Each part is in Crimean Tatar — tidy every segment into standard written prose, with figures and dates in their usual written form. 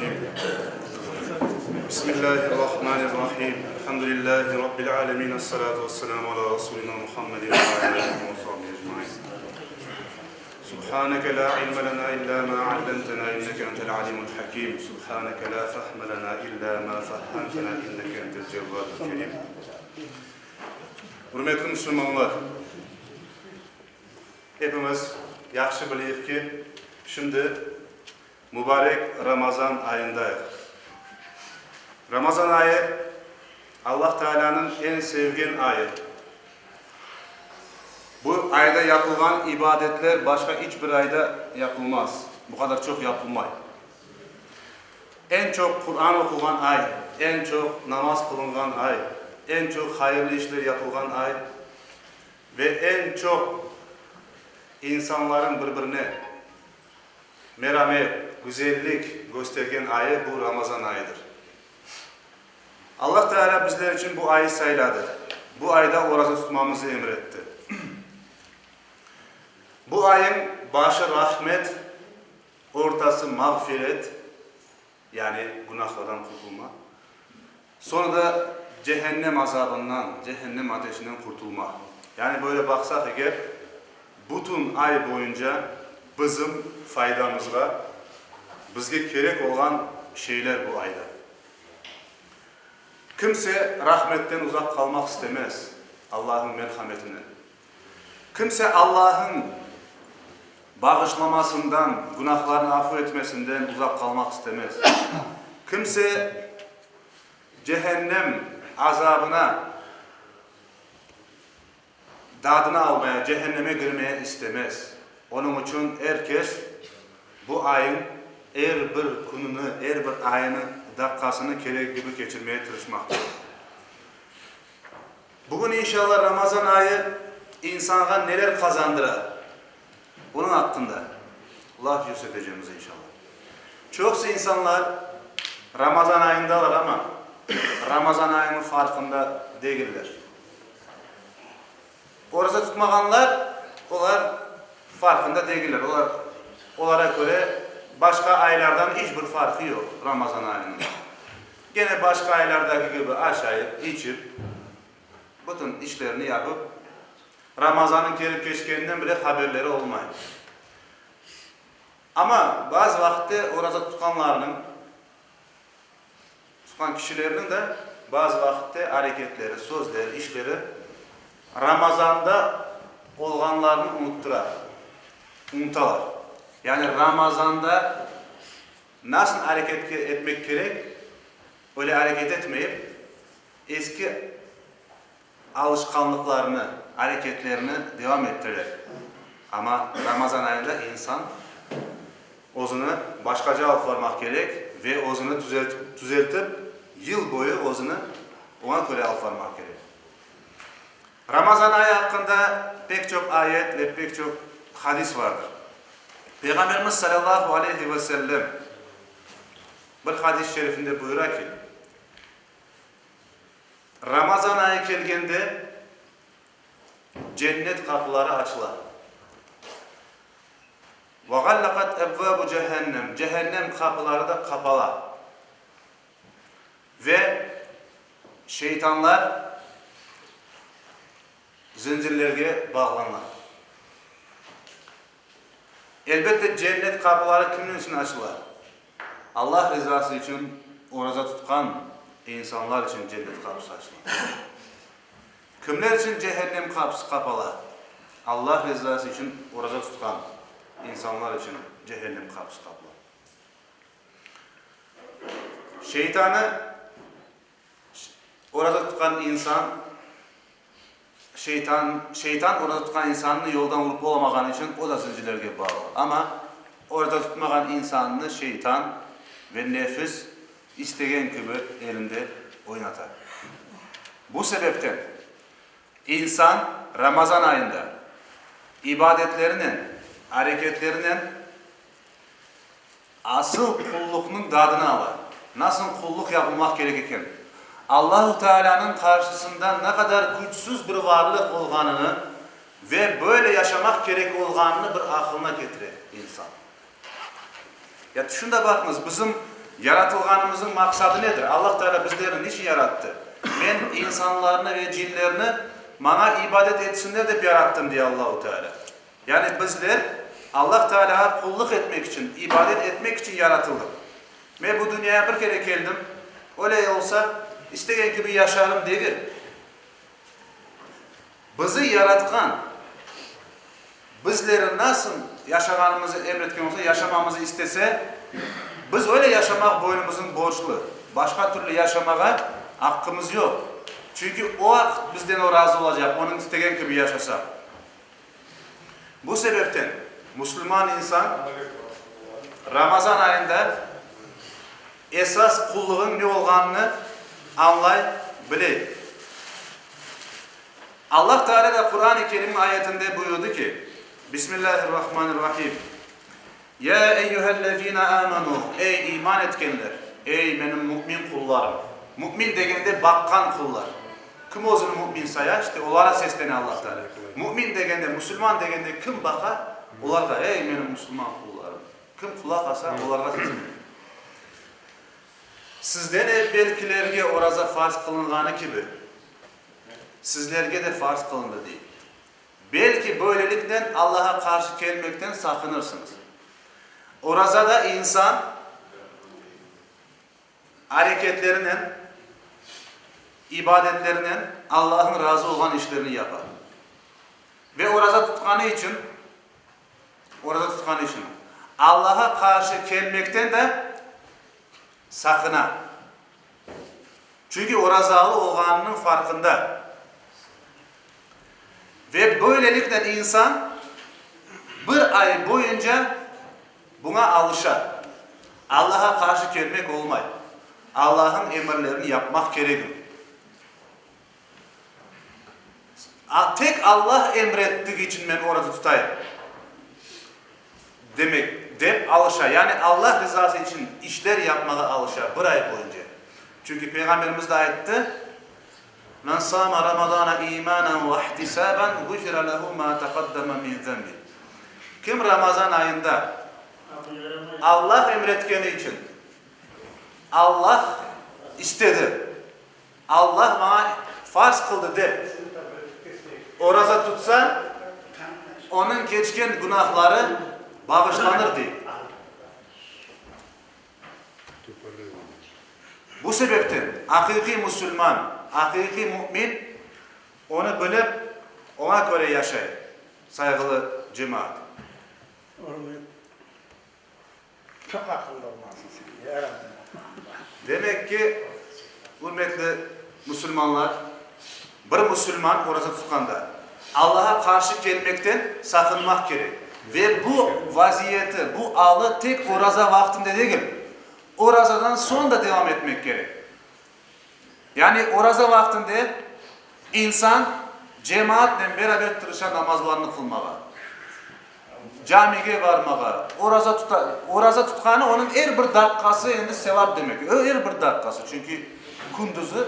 Mineşşeytanirracim. Bismillahirrahmanirrahim. Elhamdülillahi Rabbil alemin. Esselatu vesselamu ala Rasulina Muhammedin ve ala alihi ve sahbihi ecmain. Subhaneke la ilme lena illa ma allamtena inneke entel alimul hakim. Subhaneke la fehme lena illa ma fehhemtena inneke entel cevvadul kerim. Ürmetli musulmanlar! Epimiz yahşı bileyik ki, şimdi mubarek Ramazan ayındayıq. Ramazan ayı, Allah Taalânıñ eñ sevgen ayı. Bu ayda yapılğan ibadetler başqa iç bir ayda yapılmaz, bu qadar çoq yapılmay. Eñ çoq Quran oqulğan ay, eñ çoq namaz qılınğan ay, eñ çoq hayırlı işler yapılğan ay ve eñ çoq insanların bir-birine meramet, güzellik köstergen ayı bu Ramazan ayıdır. Allah Teala bizler içün bu ayı sayladı, bu ayda oraza tutmamızı emir etti. Bu ayıñ başı rahmet, ortası mağfiret, yani günahlardan qurtulma, soñu da cehennem azabından, cehennem ateşinden qurtulma. Yani böyle baqsaq eger, bütün ay boyunca bizim faydamızğa, bizge kerek olğan şeyler bu ayda. Kimse rahmetten uzaq qalmaq istemez, Allahnıñ merhametinden. Kimse Allahnıñ bağışlamasından, günahlarını afu etmesinden uzaq qalmaq istemez. Kimse cehennem azabına dadını almaya, cehenneme girmeye istemez. Onıñ içün er kes bu ayıñ er bir kününi, er bir ayını, daqqasını keregi kibi keçirmeye tırışmaqtadır. Bugün inşallah Ramazan ayı insanğa neler qazandıra, bunıñ aqqında laf yürsetecemiz inşallah. Çoqusı insanlar Ramazan ayındalar, amma Ramazan ayınıñ farqında degiller. Oraza tutmağanlar, olar farqında degiller, olar, olara köre başqa aylardan iç bir farqı yoq Ramazan ayınıñ. Gene başqa aylardaki kibi aşayıp, içip, bütün işlerini yapıp, Ramazannıñ kelip keçkeninden bile haberleri olmay. Amma bazı vaqıtte oraza tutqanlarnıñ, tutqan kişilerniñ de bazı vaqıtte areketleri, sözleri, işleri Ramazanda olğanlarını unuttıra, unutalar. Yani Ramazanda Nasıl areket etmek kerek, öyle areket etmeyip, eski alışqanlıqlarını, areketlerini devam ettireler. Amma Ramazan ayında insan özüni başqaca alıp barmaq kerek ve özüni tüzeltip, yıl boyu özüni oña köre alıp barmaq kerek. Ramazan ayı aqqında pek çoq ayet ve pek çoq hadis vardır. Peyğamberimiz salâllahu aleyhi ve sellem bir hadis-i şerifinde buyura ki, Ramazan ayı kelgende cennet qapıları açıla. Ve ğallaqat ebvâbu cehennem, cehennem qapıları da qapala. Ve şeytanlar zincirlerge bağlana. Elbette, cennet qapıları kimniñ içün açıla? Allah rizası içün oraza tutqan insanlar içün cennet qapısı açıla. Kimler içün cehennem qapısı qapala? Allah rizası içün oraza tutqan insanlar içün cehennem qapısı qapıla. Şeytanı oraza tutqan insan, şeytan, şeytan oraza tutqan insannı yoldan urıp olamağanı içün o da zincirlerge bağlı. Amma oraza tutmağan insannı şeytan ve nefis istegen kibi elinde oynata. Bu sebepten insan Ramazan ayında ibadetlerinen, areketlerinen Asıl qulluqnıñ dadını ala. Nasıl qulluq yapılmaq kerek eken? Allahu Tealânıñ qarşısında ne qadar küçsüz bir varlıq olğanını ve böyle yaşamaq kerek olğanını bir aqılına ketire insan. Ya tüşün de baqıñız, bizim. Yaratılğanımıznıñ maqsadı nedir? Allah Teala bizlerni niçün yarattı? Men insanlarnı ve cinlerni Maña ibadet etsinler dep yarattım, dey Allahu Teala. Yani bizler Allah Tealağa qullıq etmek içün, ibadet etmek içün yaratıldıq. Men bu dünyaya bir kere keldim, öyle olsa, istegen kibi yaşarım degil. Bizi yaratqan, bizleri nasıl yaşağanımızı emretken olsa, yaşamamızı istese, biz öyle yaşamaq boynumıznıñ borclu. Başqa türlü yaşamağa aqqımız yoq. Çünki o vaqıt bizden o razı olacaq, onıñ istegen kibi yaşasaq. Bu sebepten musulman insan Ramazan ayında esas qullığıñ ne olğanını añlay bile. Allah Teala da Quran-ı Kerimniñ ayetinde buyurdı ki, Bismillahirrahmanirrahim, Ya eyyühellezine amenu, ey iman etkenler, ey menim mümin qullarım. Mümin degende baqqan qullar. Kim özüni mümin saya, işte olara seslene Allah Teala. Mümin degende, musulman degende kim baqa, olarğa, ey menim musulman qullarım. Kim qulaq asa, olarğa seslene. Sizden evvelkilerge oraza farz qılınğanı kibi, sizlerge de farz qılındı, dey. Belki böyleliknen Allaha qarşı kelmekten saqınırsıñız. Orazada insan areketlerinen, ibadetlerinen Allahnıñ razı olğan işlerini yapa. Ve oraza tutqanı içün, oraza tutqanı içün Allaha qarşı kelmekten de saqına. Çünki orazalı olğanınıñ farqında. Ve böyleliknen insan bir ay boyunca buña alışa. Allaha qarşı kelmek olmay. Allahnıñ emirlerini yapmaq keregim. Tek Allah emrettigi içün men oraza tutayım, demek, dep alışa. Yani Allah rızası içün işler yapmağa alışa bir ay boyunca. Çünki Peyğamberimiz de ayttı, Men sama Ramadana imanan ve ihtisaban gufira lehu ma taqaddama min zenbi. Kim Ramazan ayında Allah emretkeni içün, Allah istedi, Allah maña farz qıldı dep oraza tutsa, onıñ keçken günahları bağışlanır, dey. Bu sebepten aqiqiy musulman, aqiqiy mümin onı bilip, oña köre yaşay, sayğılı cemaat. Ürmet, çoq aqıllı olmalısıñ sen, ya Rabbim. Demek ki, ürmetli musulmanlar, bir musulman oraza tutqanda, Allaha qarşı kelmekten saqınmaq kerek. Ve bu vaziyeti, bu alı tek oraza vaqtında degil, orazadan soñ da devam etmek kerek. Yani oraza vaqtında insan cemaatnen beraber tırışa namazlarını qılmağa, camige barmağa, oraza tuta. Oraza tutqanı onıñ er bir daqqası endi sevap demek, er bir daqqası, çünki kündüzi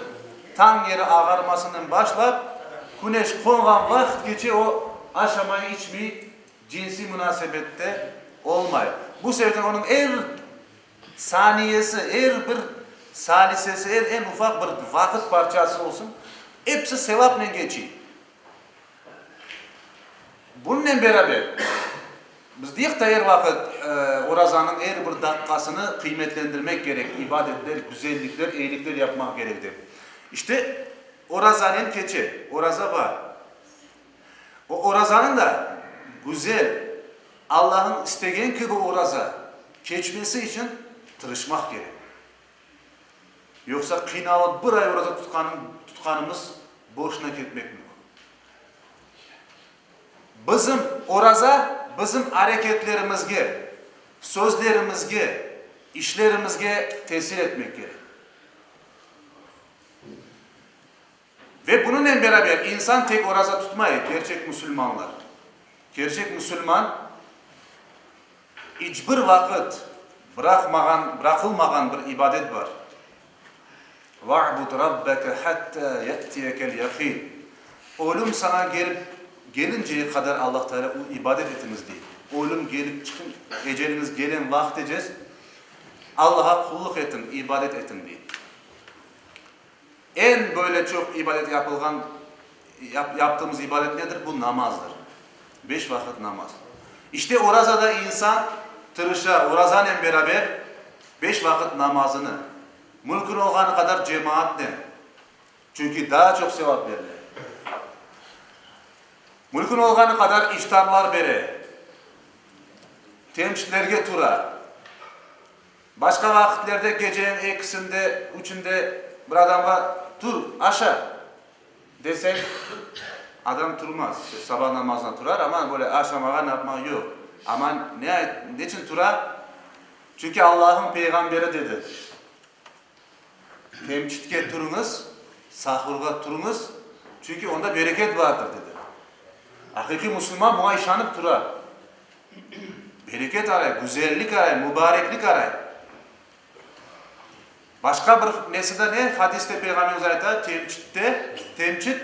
tañ yeri ağarmasından başlap küneş qonğan vaqıtkeçe o aşamay, içmey, cinsiy munasebette olmay. Bu sebepten onıñ er Saniyesi, er bir salisesi, er eñ ufaq bir vaqıt parçası olsun, episi sevapnen keçiy. Bunınen beraber, biz deyik da er vaqıt, orazanıñ er bir daqqasını qıymetlendirmek kerek, ibadetler, güzellikler, eyilikler yapmaq kerek dep. İşte, orazanen keçe, oraza bar. O orazanıñ da güzel, Allahnıñ istegen kibi oraza keçmesi içün tırışmaq kerek. Yoqsa qıynalıp bir ay oraza tutqanıñ, tutqanımız boşuna ketmek mümkün. Bizim oraza bizim areketlerimizge, sözlerimizge, işlerimizge tesir etmek kerek. Ve bunınen beraber insan tek oraza tutmay, kerçek musulmanlar. Kerçek musulman iç bir vaqıt bıraqmağan, bıraqılmağan bir ibadet bar, Va'bud rabbeke hatta ye'tiyekel yaqin. Ölüm saña gelip gelinceye qadar Allah Teala ibadet etiñiz, dey. Ölüm gelip çıqın, eceliñiz gelen vaqıtecez. Allağa qullıq etiñ, ibadet etiñ, dey. Eñ böyle çoq ibadet yapılğan, yaptığımız ibadet nedir? Bu namazdır. Beş vaqıt namaz. İşte orazada insan tırışa, orazanen beraber beş vaqıt namazını, mümkün olğanı qadar cemaatnen, çünki daa çoq sevap berile, mümkün olğanı qadar iftarlar bere, temçitlerge tura. Başqa vaqitlerde geceniñ ekisinde, üçünde bir adamğa tur, aşa! deseñ, adam turmaz. İşte, saba namazına turar, amma böyle aşamağa, ne yapmağa yoq. Amma ne, neçün tura? Çünki Allahnıñ peyğamberi dedi, Temçitke turuñız, sahurğa turuñız, çünki onda bereket bardır, dedi. Aqiqiy musulman buña işanıp tura. Bereket aray, güzellik aray, mübareklik aray. Başqa bir nesi de ne? Hadiste Peyğamberimiz ayta, temçitte, temçit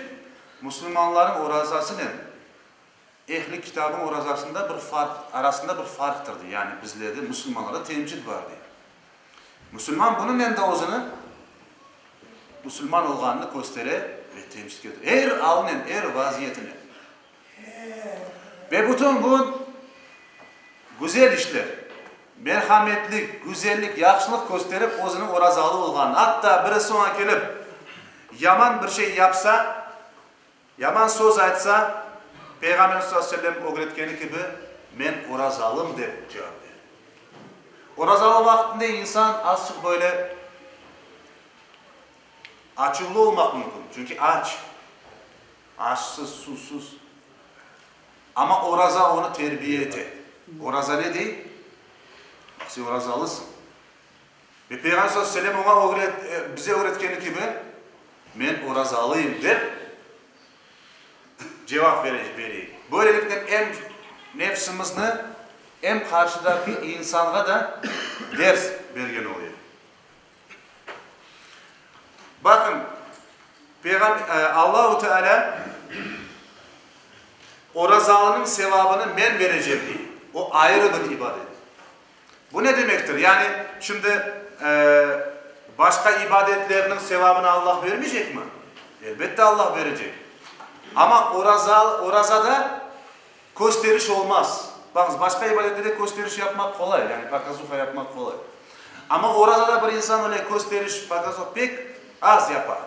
musulmanlarnıñ orazasınen ehli kitabıñ orazasında bir farq, arasında bir farqtır, dey. Yani bizlerde, musulmanlarda temçit bar, dey. Musulman bunınen de özüni musulman olğanını köstere ve temçitke tura. Er alınen, er vaziyetinen. Ve bütün bu güzel işler, merhametlik, güzellik, yahşılıq kösterip özüniñ orazalı olğanını, atta birisi oña kelip yaman bir şey yapsa, yaman söz aytsa, Peyğamberimiz sallallahu aleyhi ve sellem ögretkeni kibi, Men orazalım dep cevap bere. Orazalı vaqtında insan azçıq böyle açuvlı olmaq mümkün, çünki aç. Aşsız, suvsuz. Amma oraza onı terbiye ete. Oraza ne dey? Baq, sen orazalısıñ. Ve Peyğamber sallallahu aleyhi ve sellem oña ögret, bize ögretkeni kibi, Men orazalıyım, dep cevap bereyik. Böyleliknen em nefsimizni, em qarşıdaki insanğa da ders bergen oluyıq. Baqıñ, Peyğam Allahu Teala orazalınıñ sevabını men berecem dey. O ayrı bir ibadet. Bu ne demektir? Yani şimdi başqa ibadetlerniñ sevabını Allah bermeycekmi? Elbette Allah berecek. Amma oraza orazada kösteriş olmaz. Baqıñız, başqa ibadetlerde kösteriş yapmaq qolay, yani pokazuha yapmaq qolay. Amma orazada bir insan öyle kösteriş, pokazuha pek az yapa.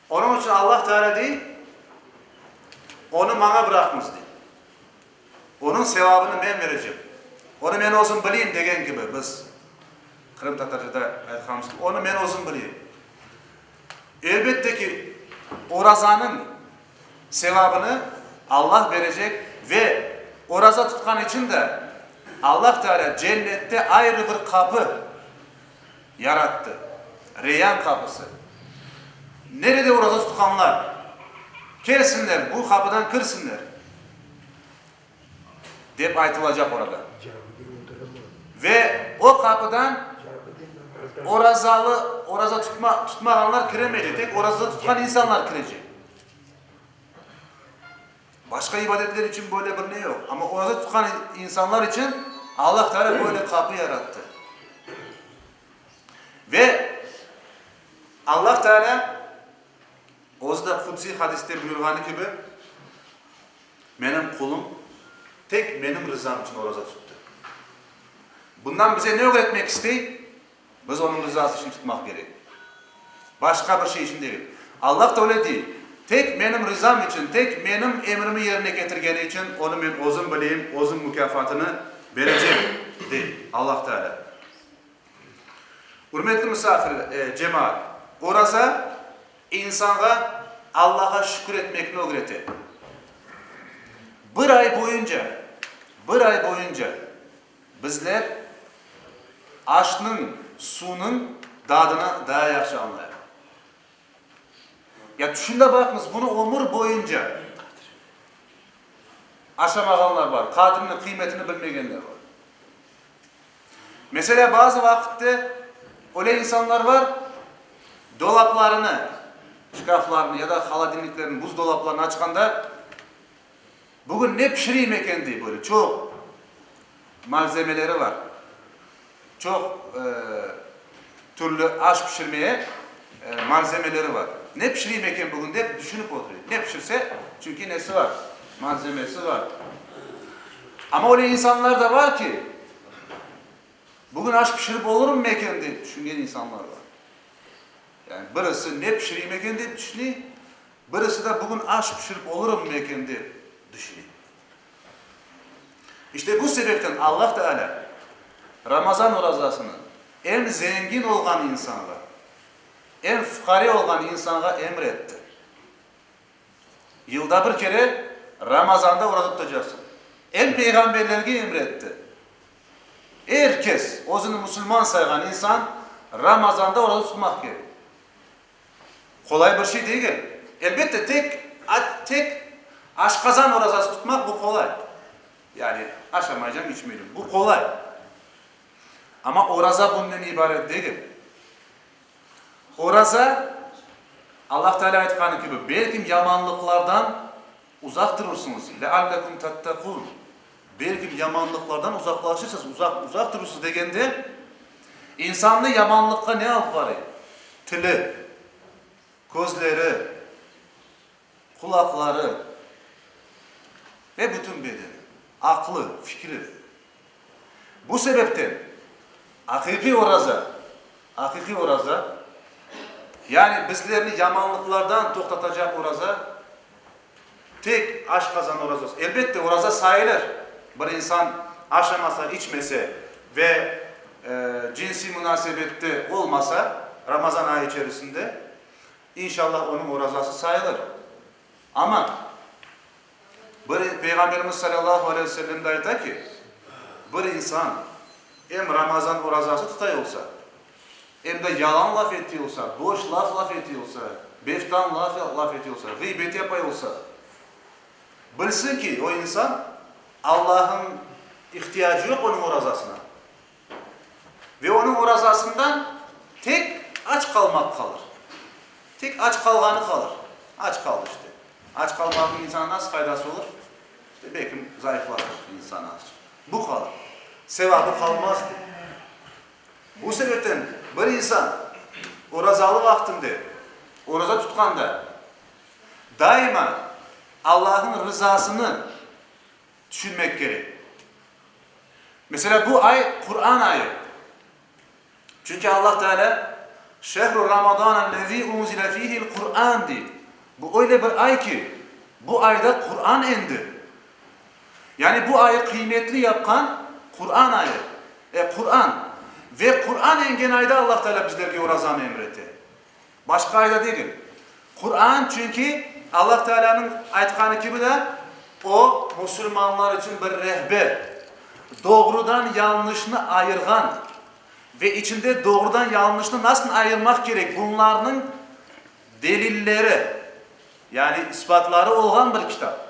Onıñ içün Allah Teala dey, Onı maña bıraqıñız, dey. Onıñ sevabını men berecem. Onı men özüm bileyim degen kibi, biz qırımtatarcada aytqanımız kibi, onı men özüm bileyim. Elbette ki, orazanıñ sevabını Allah berecek ve oraza tutqan içün de Allah Teala cennette ayrı bir qapı yarattı, Reyan qapısı. Nerede oraza tutqanlar, kelsinler, bu qapıdan kirsinler, dep aytılacaq orada. Ve o qapıdan orazalı, oraza tutma, tutmağanlar kiremeycek, tek oraza tutqan insanlar kirecek. Başqa ibadetler içün böyle bir ne yoq. Amma oraza tutqan insanlar içün Allah Teala böyle qapı yarattı. Ve Allah Teala Özü de Qudsiy hadiste buyurğanı kibi, Menim qulum tek menim rızam içün oraza tuttı. Bundan bize ne ögretmek istey? Biz onıñ rızası içün tutmaq kerek. Başqa bir şey içün degil. Allah da öyle dey, Tek menim rızam içün, tek menim emrimi yerine ketirgeni içün onı men özüm bileyim, özüm mukâfatını berecem, dey Allah Teala. Ürmetli musafirler, cemaat, oraza insanğa Allağa şükür etmekni ögrete. Bir ay boyunca, bir ay boyunca bizler aşnıñ, suvnıñ dadını daa yahşı añlayıq. Ya tüşün de baqıñız, bunı ömür boyunca aşamağanlar bar, qadrini, qıymetini bilmegenler bar. Meselâ, bazı vaqıtte öyle insanlar bar, dolaplarını, şkaflarını ya da holodilniklerini, buzdolaplarını açqanda, bugün ne pişireyim eken dey, böyle çoq malzemeleri bar. Çoq türlü aş pişirmeye malzemeleri bar. Ne pişireyim eken bugün dep düşünip oturuy. Ne pişirse, çünki nesi bar, malzemesi bar. Amma öyle insanlar da bar ki, bugün aş pişirip olurım eken dep düşüngen insanlar bar. Yani birisi ne pişireyim eken dep düşüney, birisi de bugün aş pişirip olurım eken dep düşüney. İşte bu sebepten Allah Teala Ramazan orazasını em zengin olğan insanğa, em fuqare olğan insanğa emir etti. Yılda bir kere Ramazanda oraza tutacaqsıñ. Em peyğamberlerge emir etti. Er kes, özüni musulman sayğan insan Ramazanda oraza tutmaq kerek. Qolay bir şey degil. Elbette, tek, tek aşqazan orazası tutmaq bu qolay. Yani aşamaycam, içmeycem. Bu qolay. Amma oraza bunnen ibaret degil. Oraza, Allah Teala aytqanı kibi, belkim yamanlıqlardan uzaq turursıñız, leallekum tattakun, belkim yamanlıqlardan uzaqlaşırsız, uzaq, uzaq turursız degende, insannı yamanlıqqa ne alıp varıy? Tili, közleri, qulaqları ve bütün bedeni, aqlı, fikri. Bu sebepten aqiqiy oraza, aqiqiy oraza, yani bizlerni yamanlıqlardan toqtatacaq oraza, tek aşqazan orazası. Elbette, oraza sayılır, bir insan aşamasa, içmese ve cinsiy munasebette olmasa Ramazan ayı içerisinde, inşallah onıñ orazası sayılır. Amma bir Peyğamberimiz salâllahu aleyhi ve sellem de ayta ki, bir insan em Ramazan orazası tutay olsa, em de yalan laf etiy olsa, boş laf laf etiy olsa, beftan laf laf etiy olsa, ğıybet yapay olsa, bilsin ki, o insan Allah'ın ihtiyacı yoq onıñ orazasına. Ve onıñ orazasından tek aç qalmaq qalır. Tek aç qalğanı qalır. Aç qaldı işte. Aç qalmaqnıñ insana nasıl faydası olur? İşte belki zayıflatır insanı azca. Bu qalır. Sevabı qalmaz dey. Bu sebepten bir insan orazalı vaqtında, oraza tutqanda daima Allahnıñ rızasını tüşünmek kerek. Meselâ, bu ay Quran ayı. Çünki Allah Teala Şehru Ramazanellezî unzile fîhil Quran dey. Bu öyle bir ay ki, bu ayda Quran endi. Yani bu ayı qıymetli yapqan Quran ayı. E, Quran. Ve Quran engen ayda Allah Teala bizlerge orazanı emir ete. Başqa ayda degil. Quran, çünki Allah Tealânıñ aytqanı kibi de, o, musulmanlar içün bir rehber, doğrudan yañlışnı ayırğan ve içinde doğrudan yañlışnı nasıl ayırmaq kerek, bunlarnıñ delilleri, yani isbatları olğan bir kitap.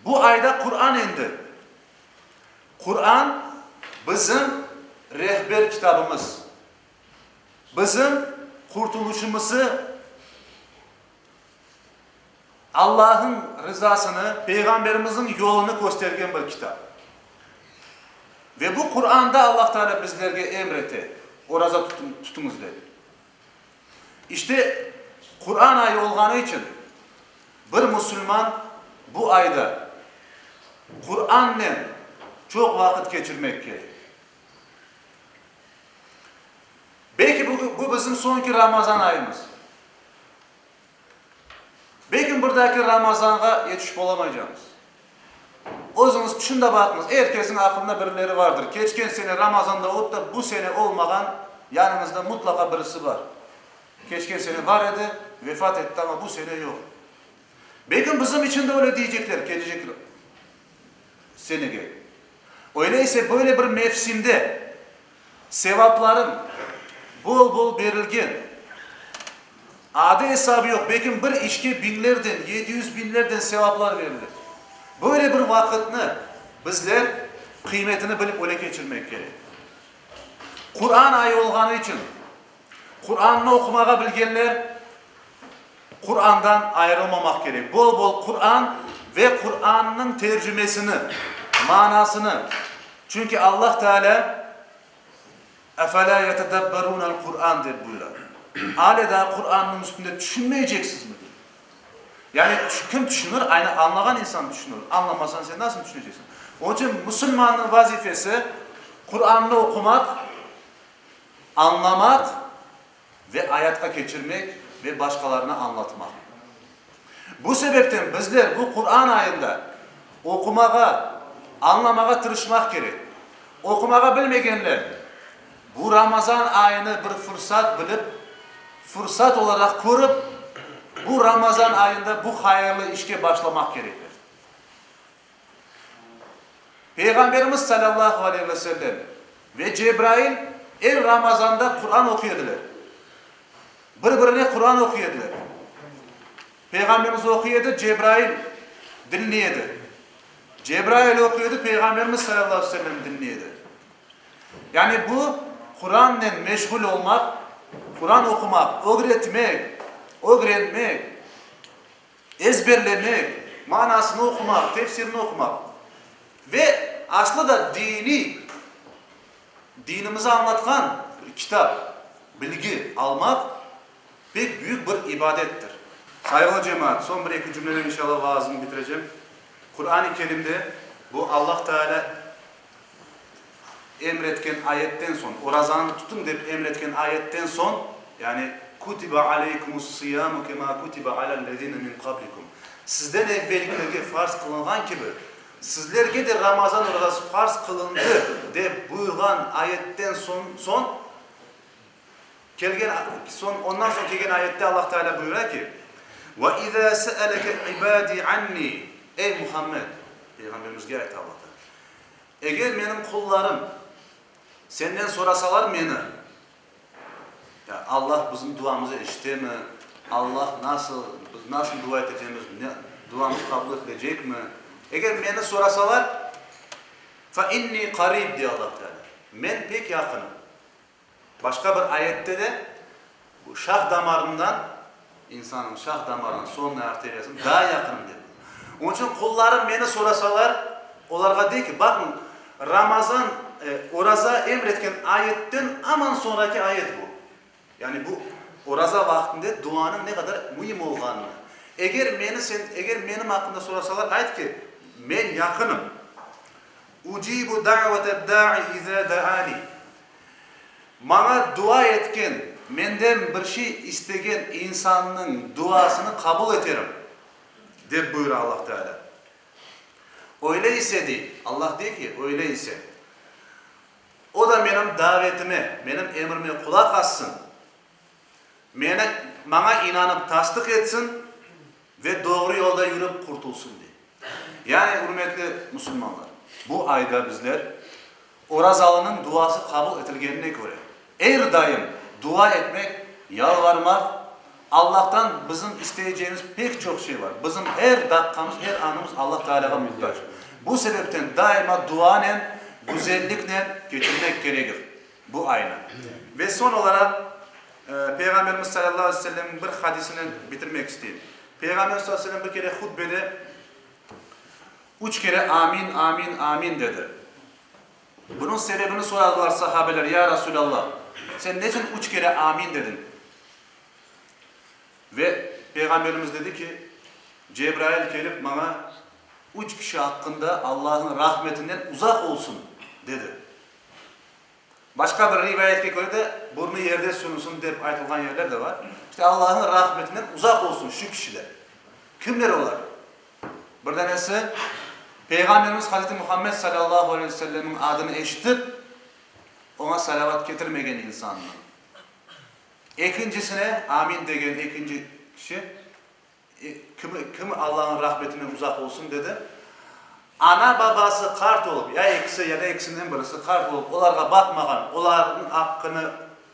Bu ayda Quran endi. Quran, bizim rehber kitabımız. Bizim qurtulışımızı, Allahnıñ rızasını, Peyğamberimizniñ yolunı köstergen bir kitap. Ve bu Quranda Allah Teala bizlerge emr ete, oraza tutuñız dep. İşte, Quran ayı olğanı içün bir musulman bu ayda Qurannen çoq vaqıt keçirmek kerek. Belki bu, bu bizim soñki Ramazan ayımız. Belki bir daki Ramazanğa yetişip olamaycamız. Özüñiz tüşün de baqıñız, er kesniñ aqlında birileri vardır. Keçken sene Ramazanda olıp da bu sene olmağan yanıñızda mutlaqa birisi bar. Keçken sene bar edi, vefat etti, amma bu sene yoq. Belki bizim içün de öyle deycekler kelecek senege. Öyle ise böyle bir mevsimde sevaplarıñ bol-bol berilgen, adı-esabı yoq, belkim bir işke biñlerden, 700 biñlerden sevaplar verilir. Böyle bir vaqıtnı bizler qıymetini bilip öyle keçirmek kerek. Quran ayı olğanı içün Qurannı oqumağa bilgenler Qurandan ayırılmamaq kerek. Bol-bol Quran ve Qurannıñ tercümesini, manasını, çünki Allah Teala. Efelâ yetedebberûnel Qur'an dep buyura. Ale daa Qur'annıñ üstünde tüşünmeyceksizmi? dey. Yani kim tüşünir? Aynı añlağan insan tüşünir. Añlamasañ sen nasıl tüşüneceksiñ? Onıñ içün musulmannıñ vazifesi Qur'annı oqumaq, añlamaq ve ayatqa keçirmek ve başqalarına añlatmaq. Bu sebepten bizler bu Quran ayında oqumağa, añlamağa tırışmaq kerek. Oqumağa bilmegenler bu Ramazan ayını bir fırsat bilip, fırsat olaraq körip, bu Ramazan ayında bu hayırlı işke başlamaq kerekler. Peyğamberimiz salâllahu aleyhi ve sellem ve Cebrail er Ramazanda Quran oquy ediler. Bir-birine Quran oquy ediler. Peyğamberimiz oquy edi, Cebrail diñley edi. Cebrail oquy edi, Peyğamberimiz salâllahu aleyhi ve sellem diñley edi. Yani bu, Qurannen meşğul olmaq, Quran oqumaq, ögretmek, ögrenmek, ezberlemek, manasını oqumaq, tefsirini oqumaq ve aslı da diniy, dinimizi añlatqan bir kitap, bilgi almaq pek büyük bir ibadettir. Sayğılı cemaat, soñ bir-eki cümlenen inşallah vaazımnı bitirecem. Quran-ı Kerimde bu Allah Teala emretken ayetten soñ, orazanı tutuñ dep emretken ayetten soñ, yani Kutiba aleykumus-sıyamu kema kutiba alel-lezine min qablikum, sizden evvelkilerge farz qılınğan kibi, sizlerge de Ramazan orazası farz qılındı dep buyurğan ayetten soñ, soñ kelgen, soñ, ondan soñ kelgen ayette Allah Teala buyura ki, Ve izâ se'eleke ibâdî annî, Ey Muhammed, Peyğamberimizge ayta Allah Teala, Eger menim qullarım senden sorasalar meni, ya Allah bizim duamızı eşitemi, Allah nasıl, biz nasıl dua etecemiz, ne, duamız qabul etilecekmi? Eger meni sorasalar, fe inni qarib, dey Allah Teala, men pek yaqınım. Başqa bir ayette de bu şah damarından, insannıñ şah damarından, sonnaya arteriyasından daa yaqınım dep. Onıñ içün qullarım meni sorasalar, olarğa de ki, baqıñ, Ramazan, oraza emretken ayetten aman soñraki ayet bu. Yani bu oraza vaqtında duanıñ ne qadar müim olğanını. Eger meni sen, eger menim aqqımda sorasalar, ayt ki, men yaqınım. Ucibu da'vete-da'i iza da'ani. Maña dua etken, menden bir şey istegen insannıñ duasını qabul eterim, dep buyura Allah Teala. Öyle ise, dey, Allah dey ki, öyle ise, o da menim davetime, menim emrime qulaq assın, meni, maña inanıp tasdıq etsin ve doğru yolda yürip qurtulsın, dey. Yani, ürmetli musulmanlar, bu ayda bizler Orazalınıñ duası qabul etilgenine köre, er daim dua etmek, yalvarmaq, Allahtan bizim isteyeceğimiz pek çoq şey bar. Bizim er daqqamız, er anımız Allah Tealâğa muhtac. Bu sebepten daima duanen, güzelliknen keçirmek kerekir bu aynı. Ve soñ olaraq, Peyğamberimiz salâllahu aleyhi ve sellemniñ bir hadisinen bitirmek isteyim. Peyğamberimiz salâllahu aleyhi ve sellem bir kere hutbede üç kere Amin, amin, amin dedi. Bunıñ sebebini soradılar sahabeler, Ya Resulallah, sen neçün üç kere amin dediñ? Ve Peyğamberimiz dedi ki, Cebrail kelip maña üç kişi aqqında Allahnıñ rahmetinden uzaq olsun, dedi. Başqa bir rivayetke köre de, burnu yerde sürünsün dep aytılğan yerler de bar. İşte Allahnıñ rahmetinden uzaq olsun şu kişiler. Kimler olar? Bir danesi, Peyğamberimiz Hazreti Muhammed salâllahu aleyhi ve sellemniñ adını eşitip, oña salâvat ketirmegen insannıñ. Ekincisine, amin degen ekinci kişi, Kim, kim Allanıñ rahmetinden uzaq olsun dedi. Ana-babası qart olıp, ya ekisi, ya da ekisinden birisi qart olıp, olarğa baqmağan, olarnıñ aqqını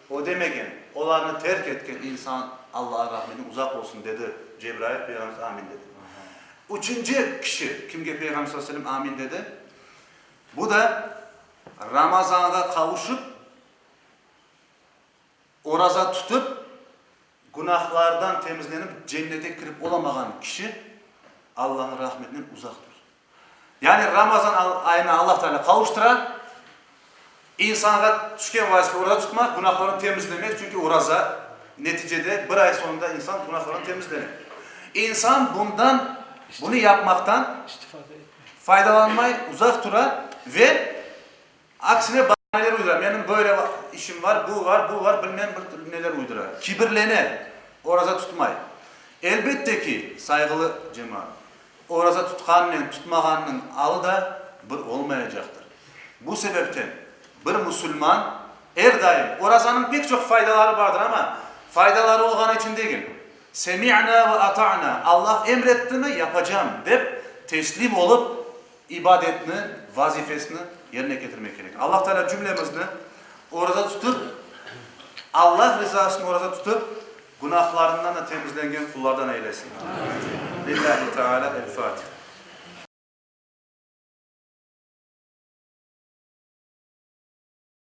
ödemegen, olarnı terk etken insan Allanıñ rahmetinden uzaq olsun dedi. Cebrail Peyğamberimiz amin dedi. Üçünci kişi, kimge Peyğamber sallallahu aleyhi ve sellem amin dedi, bu da Ramazanğa qavuşıp, Oraza tutıp, günahlardan temizlenip cennete kirip olamağan kişi Allanıñ rahmetinden uzaqtır. Yani Ramazan ayına Allah Teala qavuştıra. İnsanğa tüşken vazife oraza tutmaq, günahlarını temizlemek, çünki oraza, neticede, bir ay soñunda insan günahlarını temizlene. İnsan bundan, bunı yapmaqtan faydalanmay, uzaq tura ve aksine bahaneler uydura, menim böyle işim var, bu var, bu var, bilmem bir neler uydura. Kibirlene, oraza tutmay. Elbette ki, sayğılı cemaat, Oraza tutqannen tutmağannıñ alı da bir olmayacaqtır. Bu sebepten bir musulman er daim, orazanıñ pek çoq faydaları bardır, amma faydaları olğanı içün degil, Semi'na ve ata'na, Allah emrettimi, yapacam, dep teslim olıp ibadetni, vazifesini yerine ketirmek kerek. Allah Teala cümlemizni oraza tutıp, Allah rizasını oraza tutıp, Günahlarından da temizlengen qullardan eylesin. Lillahi Teala el-Fatiha.